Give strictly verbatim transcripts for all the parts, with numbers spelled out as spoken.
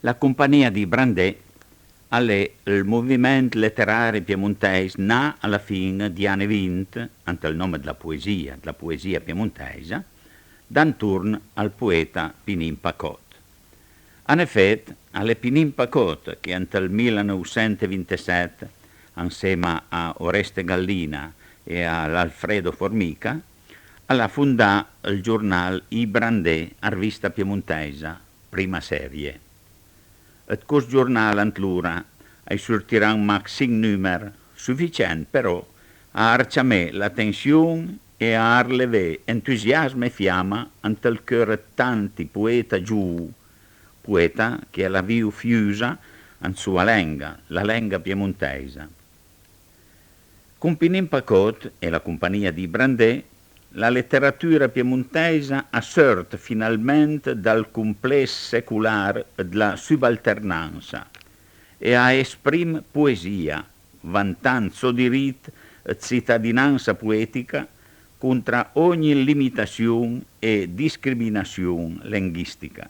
La Compagnia dij Brandé a l'é ël moviment leterari piemontèis nà a la fin dij ani vint, ant ël nòm dla poesìa, dla poesìa piemontèisa, d'antorn al poeta Pinin Pacòt. An efet, a l'é Pinin Pacòt che ant ël milaneuvsentvintesèt, ansema a Oreste Gallina e a l'Alfredo Formica, a l'ha fondà ël giornal Ij Brandé, a rivista piemontèisa, prima serie. Ëd cost giornal ant lora a-i surtiran mach sinch nùmer, sufisent, però, a arciamé l'atension e a arlevé entusiasm e fiama ant ël cheur ëd tanti poeta giov, poeta che a l'avìo fiusa ant soa lenga, la lenga piemontèisa. Con Pinin Pacòt e la Compagnia dij Brandé, la leteratura piemontèisa a seurt finalment dal compless secolar dla subalternansa e a esprim poesìa, vantant sò dirit ëd citadinansa poetica contra ògni limitassion e discriminassion lenghìstica.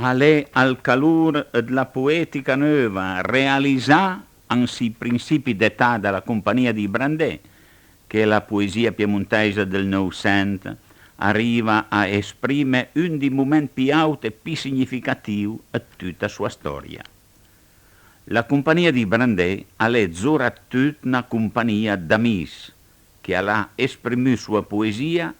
A l'é al calor dla poetica neuva, realisà an sij prinsipi detà da la Compagnia dij Brandé, che la poesìa piemontèisa dël Neuvsent a riva a esprime un dij moment pì àut e pì significatìu ëd tuta soa stòria. La Compagnia dij Brandé a l'é zoratut na compagnia d'amis, che a l'ha esprimù soa poesìa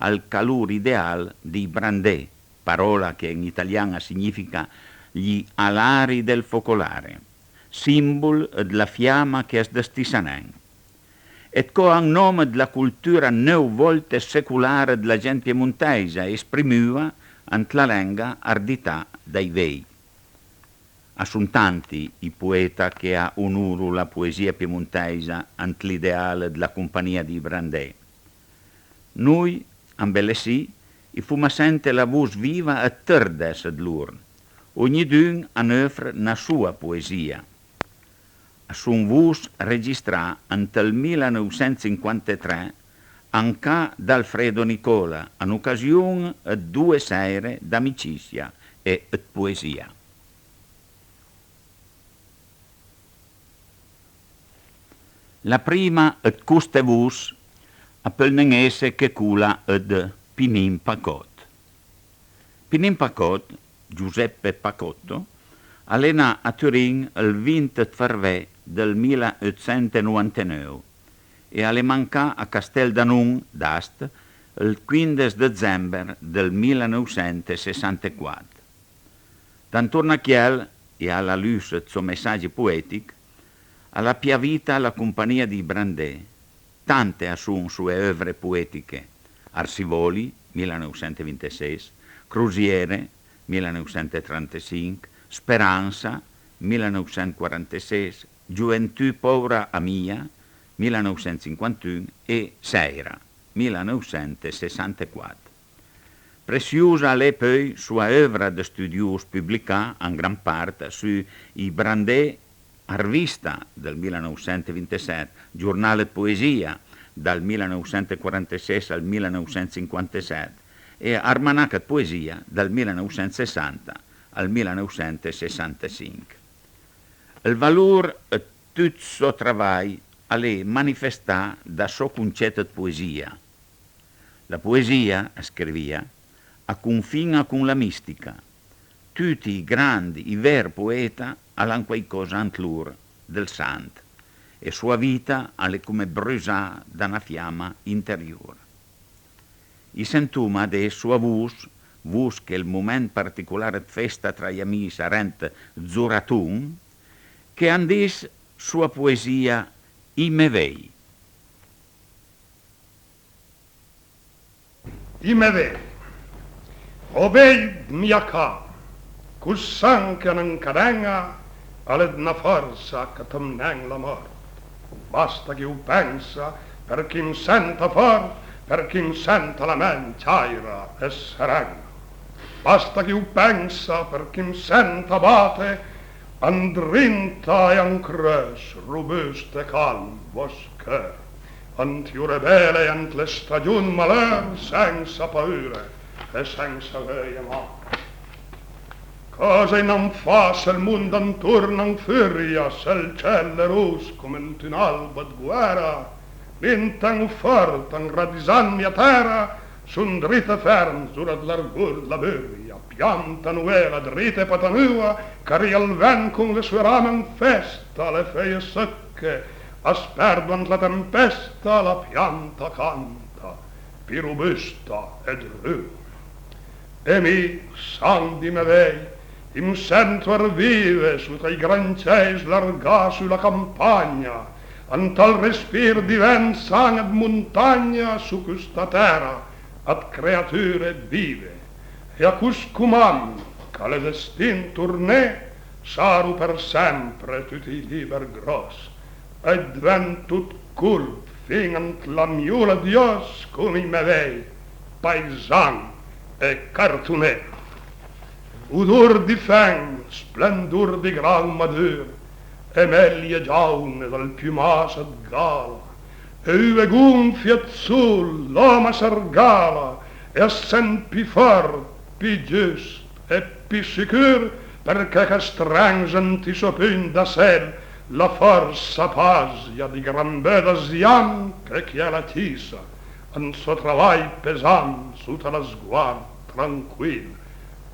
al calor ideal dij brandé, paròla che en italian a significa gli alari del focolare, simbol dla fiama che as dëstissa nen. E dcò an nòm dla coltura neuvolte secolar dla gent piemontèisa, esprimùa ant la lenga ardità dai vej. A son tanti ij poeta che a onoro la poesìa piemontèisa ant l'ideal dla Compagnia dij Brandé. Noi, ambelessì, i foma sente la vos viva ëd tërdes ëd lor. Ognidun a n'eufr na soa poesìa. A son vos registrà ant ël milaneuvsentsinquantetré an ca d'Alfredo Nicola, an ocasion ëd doe sèire d'amicìssia e ëd poesìa. La prima ëd coste vos a peul nen esse che cola ëd Pinin Pacòt. Pinin Pacòt, Giuseppe Pacotto, a l'é nà a Turin ël vint ëd farvèj dël milaeutsentnovanteneuv e a l'é mancà a Castel d'Anon d'Ast ël quindes dëdzember dël milaneuvsentesessantequat. D'antorn a chiel e a la lus ëd sò messagi poetich, a l'ha pijà vita la Compagnia dij Brandé. Tante a son soe euvre poetiche: Arsivòli, milaneuvsentvinteses, Crosiere, milaneuvsentrantesinch, Speransa, milaneuvsentquaranteses, Gioventù pòvra a mia, milaneuvsentsinquantun, e Sèira, milaneuvsentesessantequat. Pressiosa a l'é peui soa euvra dë studios publicà an gran part su Ij Brandé, a rivista dël milaneuvsentvinteset, giornal ëd poesìa dal milaneuvsentquaranteses al milaneuvsentsinquanteset e armanach ëd poesìa dal milaneuvsentsessanta al milaneuvsentesessantesinch. Ël valor ëd tut sò travaj a l'é manifestà da sò concet ëd poesìa. La poesìa, a scrivìa, a confin-a con la mistica. Tuti ij grandi, ij ver poeta a l'han quaicòsa ant lor dël sant, e soa vita a l'é come brusà da na fiama interior. I sentoma adess soa vos, vos che ël moment particolar ëd festa tra j'amis a rend zoraton, che an dis soa poesìa Ij me vej. Ij me vej, o vej mia ca, cost san ch'a n'ancaden-a a l'é d'na fòrsa ch'a të mnen la mòrt. Basta ch'io pensa, për ch'im senta fòrt, për ch'im senta la ment ciàira e seren-a. Basta ch'io pensa, për ch'im senta bate, andrinta a j'ancreuss robust e calm vòst cheur, ant j'ore bele e ant le stagion maleur, sensa paure e sensa veuj e mòrt. Còsa i n'an fat se ël mond antorn a 'nfuria, se ël cel l'é ross coma ant un alba ëd guèra? Mi an ten-o fòrt, an radisand-me a tèra, son drit e fèrm sora ëd l'argor dla buria, pianta novela, drita e patanuva, ch'a ria ël vent con le soe rame an festa, le feuje sëche as pèrdo ant la tempesta, la pianta canta, pì robusta e drua. E mi, sand i mè vej, im sento arvive sota ij gran cèi slargà su la campagna, ant ël respir dij vent san ëd montagna, su costa tèra ëd creature vive. E a cost comand ch'a l'é destin torné, saro për sempre tut ij lìber gròss, e dvento ëd colp fin ant la miola d'jòss, com ij mè vej, paisan e cartoné. Odor di fen, splendor di gran madur, e mèlje giàune dal piumass ëd gala, e ue gonfie ëd sol, l'òm as regala, e as sent pì fòrt, pì giust e pì sicur, përchè ch'a strens ant ij sò pugn da sel la fòrsa pasia dij gran beuv asian che ch'a l'é la Cisa, ant sò travaj pesant, sota lë sguard tranquil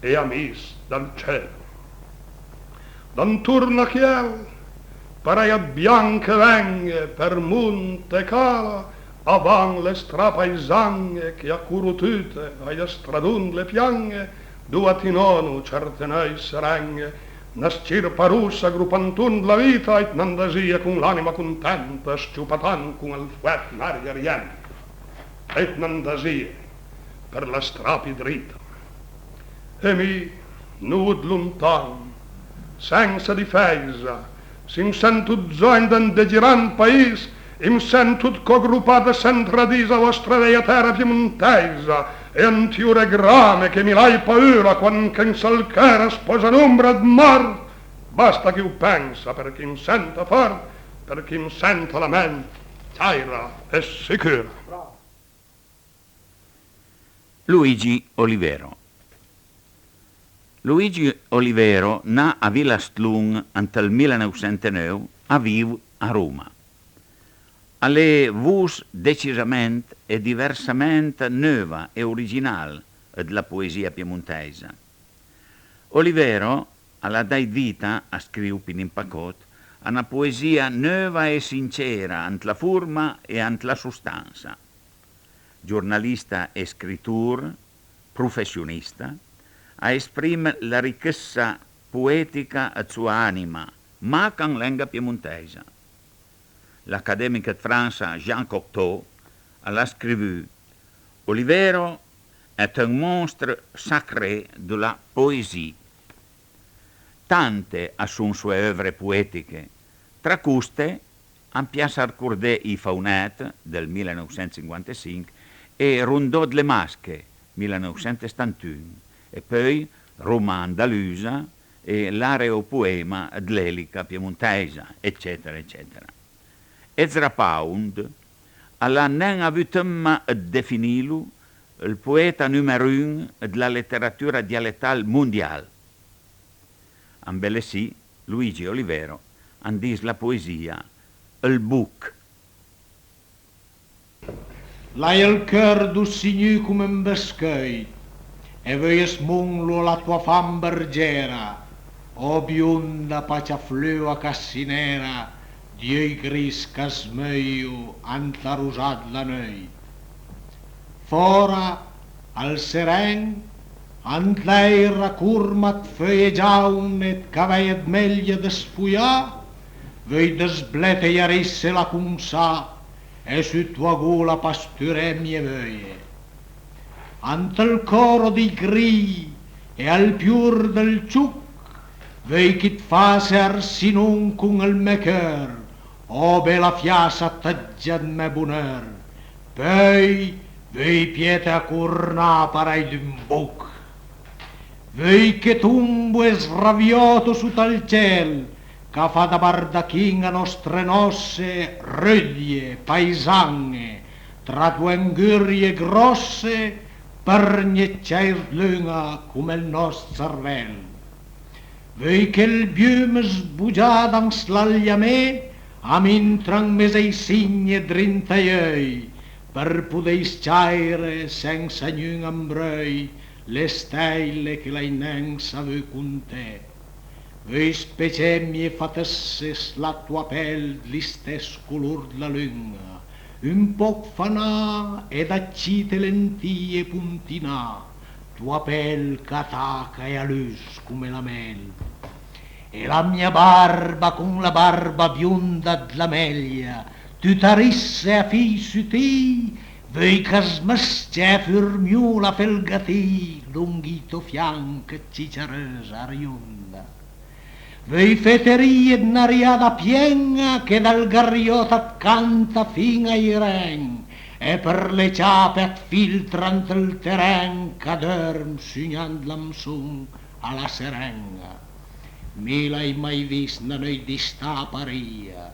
e amis dal cel. D'antorn a chiel, parèj a ëd bianche ven-e për mont e cala, a van le stra paisan-e che a coro tute a ij stradon dle pian-e, doa a tinòno certe neuj seren-e, na scirpa rossa gropà antorn dla vita, a ij tnandasie con l'ànima contenta, s-ciopà tant con ël foet n'aria rienta, a ij tnandasie për la stra pì drita. E mi, novo ëd lontan, sensa difèisa, s'im sento 'd zògn dë 'ndé girà an pais, im sento 'd cò gropà dë sent radis a vòstra veja tèra piemontèisa, e ant j'ore grame che mi l'hai paura quand che an sò ël cheur as pòsa n'ombra ëd mòrt, basta ch'io pensa përch'im senta fòrt, përch'im senta la ment ciàira e sicura. Luigi Olivero. Luigi Olivero, nà a Villa Stlon ant ël mila nòuvsent e nòuv, a viv a Roma. A l'é vos decisament e diversament neuva e original dla poesìa piemontèisa. Olivero a l'ha dàit vita, a scriv pì d'un pachòt, a na poesìa neuva e sincera ant la forma e ant la sostansa. Giornalista e scritor, professionista, a esprim la richëssa poetica ëd soa ànima, mach an lenga piemontèisa. L'acadèmich ëd Fransa Jean Cocteau a l'ha scrivù: Olivero est un monstre sacré de la poésie. Tante a son soe euvre poetiche, tra coste am pias arcordé I Faunèt dël mila nòuvsent sinquantesinch e Rondò dle masche, mila nòuvsent e stantun, e peui Roma andalusa e L'areopoema dl'Elica piemontèisa, eccetera, eccetera. Ezra Pound a l'ha nen avù tëmma ëd definilo ël poeta numer un dla leteratura dialetal mondial. Ambelessì, Luigi Olivero an dis la poesìa ël boch. L'hai ël cheur dossignu come un beuscheuj, e veuj smonlo a la toa fam bërgera, o bionda pacia flua ch'a si nera, d'euj gris ch'a smeujo ant la rosà dla neuit. Fòra, al seren, ant l'èira corma ëd feuj giàune, ëd cavèj ëd mèlje dësfoià, veuj dësblete j'arisse la consà, e su toa gola pasturé mie veuje. Ant ël coro dij grij e al pior dël cioch, veuj ch'it fase arsinon con ël mè cheur, o bela fiassa tëggia ëd mè boneur, peui veuj piete a cornà parèj d'un boch. Veuj che tombo e sraviòto sota ël cel, ch'a fa da bardachin a nòstre nòsse rudie, paisan-e, tra doe angurie gròsse, për gne cèir ëd lun-a come ël nòst cervel. Veuj che ël bium sbogià dans l'aliamé a m'intra an mes ai sign e drint ai euj, për podèj s-ciàire sensa gnun ambreuj le stèile che l'hai nen savù conté. Veuj specé mie fatësse s'la toa pèl d'l'istess color dla lun-a, un pòch fanà e da cite lentije pontinà, toa pèl ch'a taca e a lus come la mèl. E la mia barba con la barba bionda dla mèglia, tuta rissa e a fij sutij, veuj ch'a smës-ce e furmiola a felgatij longh ij tò fianch ëd ciciareusa rionda. Veuj feterije d'na riada pien-a che dal gariòt at canta fin ai ren, e për le ciape at filtra ant ël teren ch'a deurm sugnand l'amson a la seren-a. Mi l'hai mai vist na neuj d'istà parija,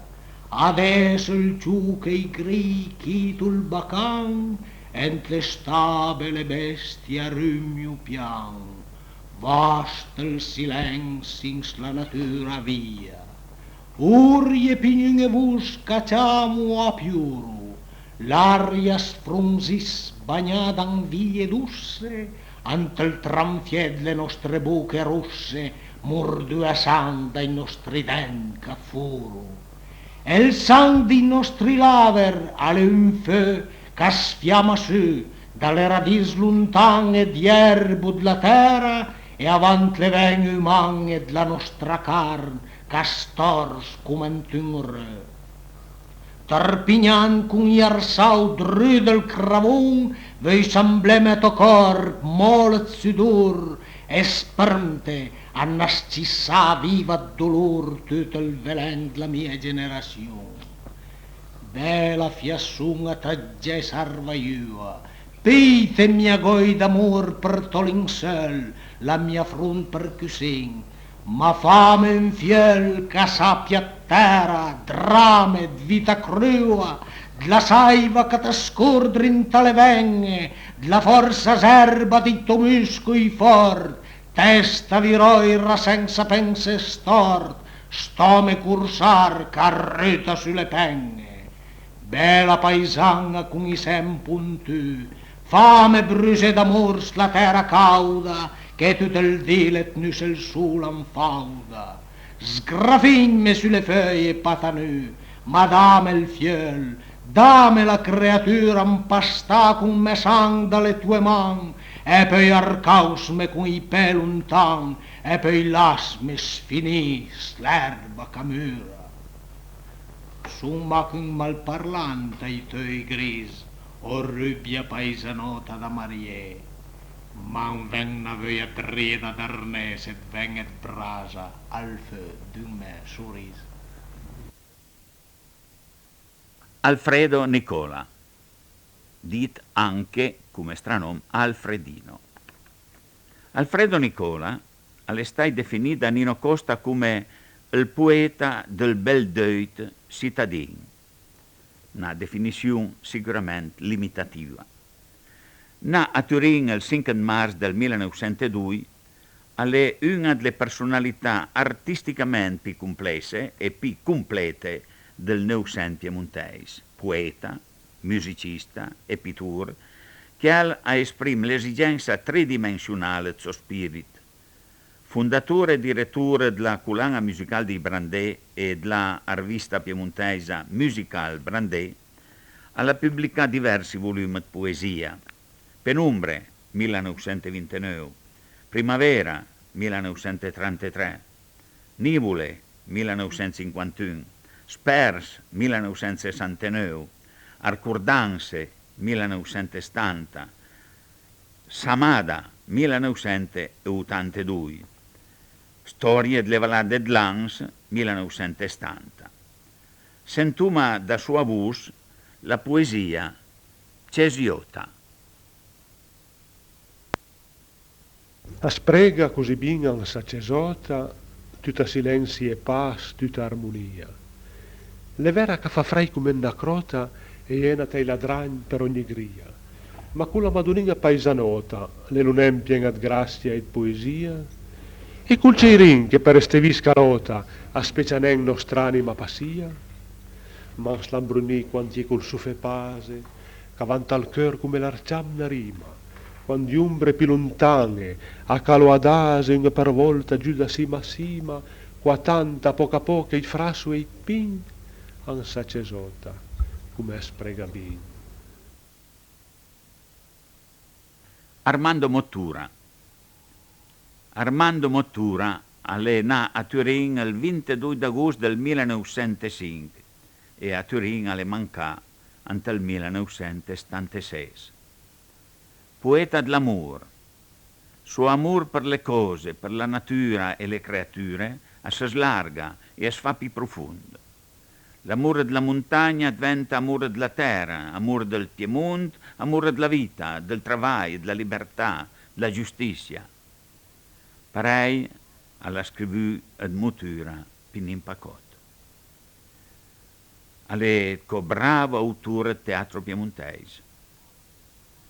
adess ël cioch e ij grij chito ël bacan, e ant le stabe le bestie a rumio pian. Vast ël silensi an s'la natura vija. Orje, pignun e vosc ch'a ciamo o a pioro, l'aria as fronziss bagnada an vije dosse, ant ël tranfié dle nòstre boche rosse morduà san dai nòstri dent ch'a foro. E ël sanch dij nòstri laver a l'é un feu ch'as fiama su da le radiss lontan-e d'jerbo dla tèra e avant le ven uman-e dla nòstra carn ch'as tòrs come ant un reu. Tërpignand con j'arsau dru dël cravon, veuj sambleme a tò còrp mòl ëd sudor e spërmte a na scissà viva ëd dolor tut ël velen dla mia generassion. Bela fiasson a tëggia e sarvaiua, pijte mia gòj d'amor për tò linseul, la mia front për cussin, ma fame un fieul ch'a sapia ëd tèra, drame ëd vita crua, dla saiva ch'a të scor drint a le ven-e, dla fòrsa zerba dij tò muscoj fòrt, testa viròira sensa pensé stòrt, stòme corsar ch'a ruta su le pen-e. Bela paisan-a con ij sen pontù, fame brusé d'amor s'la tèra càuda che tut ël di le tnusse ël sol an fàuda. Sgrafinme su le feuj e pata nu, ma dame ël fieul, dame la creatura ampastà con mè sanch da le toe man, e peui arcàussme con ij pé lontan, e peui lassme sfinì s'l'erba ch'a mura. Son mach un malparlant ai teuj gris, o rubia paisanòta da marié, ma an ven na veuja ëd ride, d'arness e ëd ven-e ëd brasa al feu d'un mè soris. Alfredo Nicola, dit anche come stranòm Alfredino. Alfredo Nicola al è stàit definì da Nino Costa come ël poeta dël bel deuit sitadin, na definission siguramènt limitativa. Nà a Turin ël sinch ëd mars dël mila neuvsent e doi, al è un-a dle përsonalità artisticament pì complesse e pì complete dël Neuvsent piemontèis, poeta, musicista e pittur, che al a esprim l'esigensa tridimensional ëd sò spirit. Fondator e direttor dla Colan-a musical dij Brandé e dla arvista piemontèisa Musical Brandé, al a publicà diversi volum ëd poesìa: Penombre, mila neuvsent e vinteneuv, Primavera, mila neuvsent e trentetré, Nivole, mila neuvsent e sinquantun, Spers, mila neuvsent e sessanteneuv, Arcordanse, mila neuvsent e stanta, Samada, mila neuvsent e otantedoi, Stòrie dle valade ëd Lans, mila neuvsent e stanta. Sentoma da soa vos la poesìa Cesiòta. A sbrega così bin an sa cesòta, tuta silensi e pas, tuta armonìa. L'é vera ch'a fa frèj come an na cròta e a-i é na tèila 'd ragn për ògni grìa. Ma cola Madonin-a paisanòta, l'é lo nen pien-a 'd grassia e 'd poesìa? E col ceirin che për restevì scaròta a specia nen nòstr'ànima pasìa? Ma an slambrunì quant j'é col sofé pase, ch'a va ant ël cheur come l'arcià ëd na rima, quand j'ombre pì lontan-e a calo adase un-e për vòlta giù da sima a sima, coa tanta, a pòch a pòch, ij frasso e ij pin an sa cesòta, come as prega bin. Armando Mottura. Armando Mottura a l'é nà a Turin ël vintedoi d'agost dël milaneuvsentesinch e a Turin a l'é mancà ant ël milaneuvsentestanteses. Poeta dl'amor. So amor për le còse, për la natura e le creature as slarga e as fa pì profond. L'amor dla montagna a dventa amor dla tèra, amor dël Piemont, amor dla vita, dël travaj, dla libertà, dla giustissia. Parèj a l'ha scrivù ëd Mottura Pinin Pacòt. A l'é ëdcò bravo autor ëd teatro piemontèis.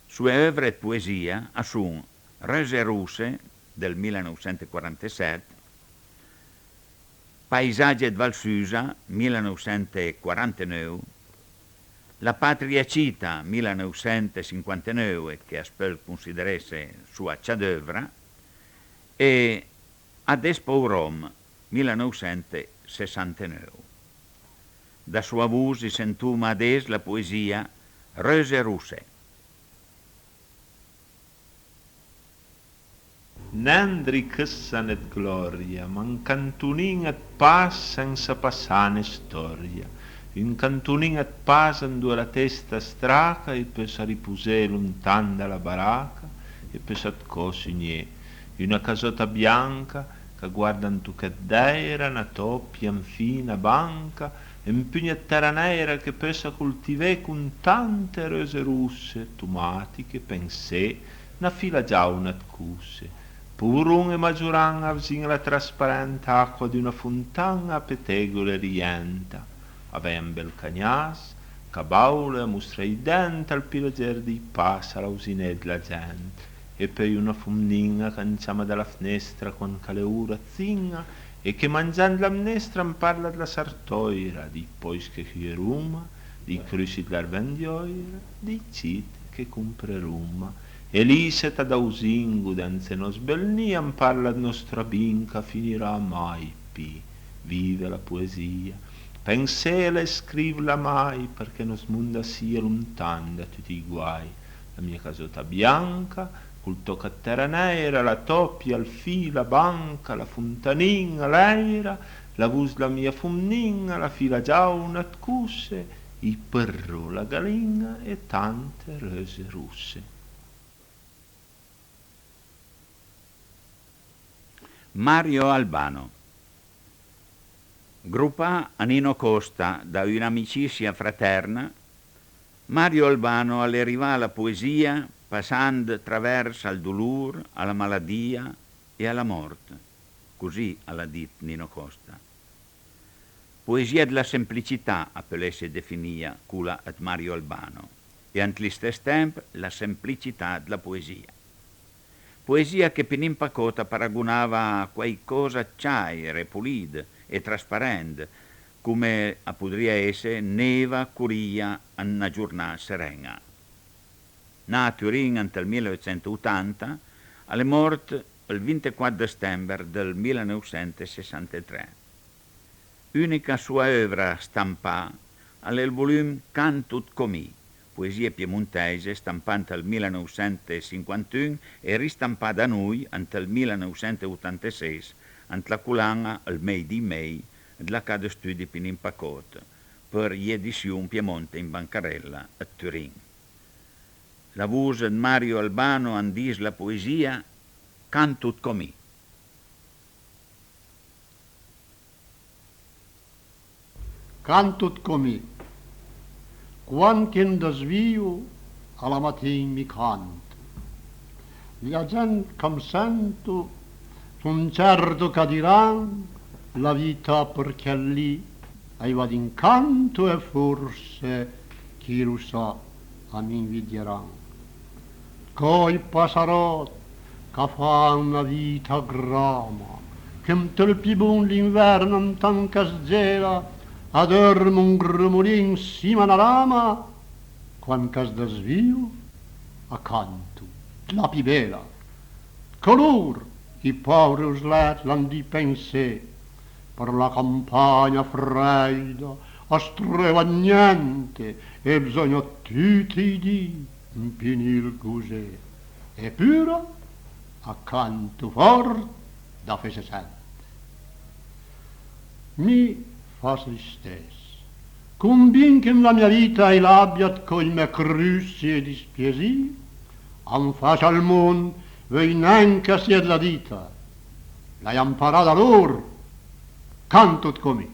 Soe euvre ëd poesìa a son Reuse rosse dël milaneuvsentequaranteset, Paisaggi ëd Val Susa, milaneuvsentequaranteneuv, La patria cita, milaneuvsentesinquanteneuv, che as peul consideresse soa chef-d'œuvre, e Adess pòur òm, milaneuvsentesessanteneuv. Da soa vos i sentoma adess la poesìa Reuse rosse. Nen dri chëssan ëd glòria, ma un cantonin ëd pas sensa passà ne stòria. Un cantonin ëd pas andoa la testa a straca i peussa riposé lontan da la baraca e peussa ëdcò sugné. Una casòta bianca ch'a guarda un tochèt d'èira, na tòpia, enfin na banca, un pugn ëd tèra nèira che peussa coltivé con tante reuse rosse, tomàtiche, pensé, na fila giàuna ëd cosse. Poron e majoran a vzin la trasparenta acqua d'una fontan-a a petégole rijenta. A vèj un bel cagnass ch'a baule, a mostra ij dent, al pilager dij pas, a l'ausiné dla gent. E peui una fomnin-a ch'an ciama da la fnestra quand ch'a l'é ora zin-a e che mangiand la mnestra am parla dla sartòira, dij pòis che hueroma, dij crussi dla rvendjòira, dij cit che compreroma. E lì seta d'ausin, godent ëd nòst bel nì, am parla ëd nòstra bin ch'a finirà mai pì. Vive la poesìa. Pensela e scrivla mai, përchè nòst mond a sia lontan da tuti ij guaj. La mia casòta bianca, col tòch ëd tèra nèira, la tòpia, ël fì, la banca, la fontanin-a, l'èira, la vos dla mia fomnin-a, la fila giàuna ëd cosse, ij përró, la galin-a e tante reuse rosse. Mario Albano. Gropà a Nino Costa da un'amicìssia fratèrna, Mario Albano a l'é rivà a la poesìa passand travers al dolor, a la maladìa e a la mòrt, così a l'ha dit Nino Costa. Poesìa dla semplicità a peul esse definìa cola ëd Mario Albano, e ant l'istess temp la semplicità dla poesìa. Poesìa che Pinin Pacòt a paragonava a quaicòsa ëd ciàir e polid e trasparent, come a podrìa esse néva corìa an na giornà seren-a. Nà a Turin ant ël milaeutsentotanta, a l'é mòrt ël vintequat dë stèmber dël milaneuvsentesessantetré. Unica soa euvra stampà a l'é ël volum Canto 'd Comì, poesìe piemontèise, stampà ant ël milaneuvsentesinquantun e ristampà da noi ant ël milaneuvsenteotanteses ant la colan-a Ël mej dij mej dla Ca dë Studi Pinin Pacòt, për j'edission Piemonte in bancarella ëd Turin. La vos ëd Mario Albano an dis la poesìa Canto 'd Comì. Canto 'd Comì. Quand che 'm dësvìo, a la matin mi canto. Viagiant ch'am sento, son certo ch'a diran, la vita për chel lì a-j va d'incanto e forse, chi lo sa, a m'invidieran. Coj passaròt ch'a fan na vita grama, Che ant ël pì bon l'invern, antant ch'a s'gela, a dërmo un gromolin an sima a na lama, quand ch'as dësvìo a canto la pì bela. Color, ij pòvri oslèt l'han dij pensé, për la campagna frèida as treuva niente e bzògna tuti ij dì ëmpunì ël gosé. Epura a canto fòrt da fesse sent. Mi fas l'istess. Combin che an la mia vita i l'abia ëd còi mè crusi e dispiasì, an facia al mond veuj nen ch'a sia dla dita. L'hai amparà da lor, canto ëd cò mi.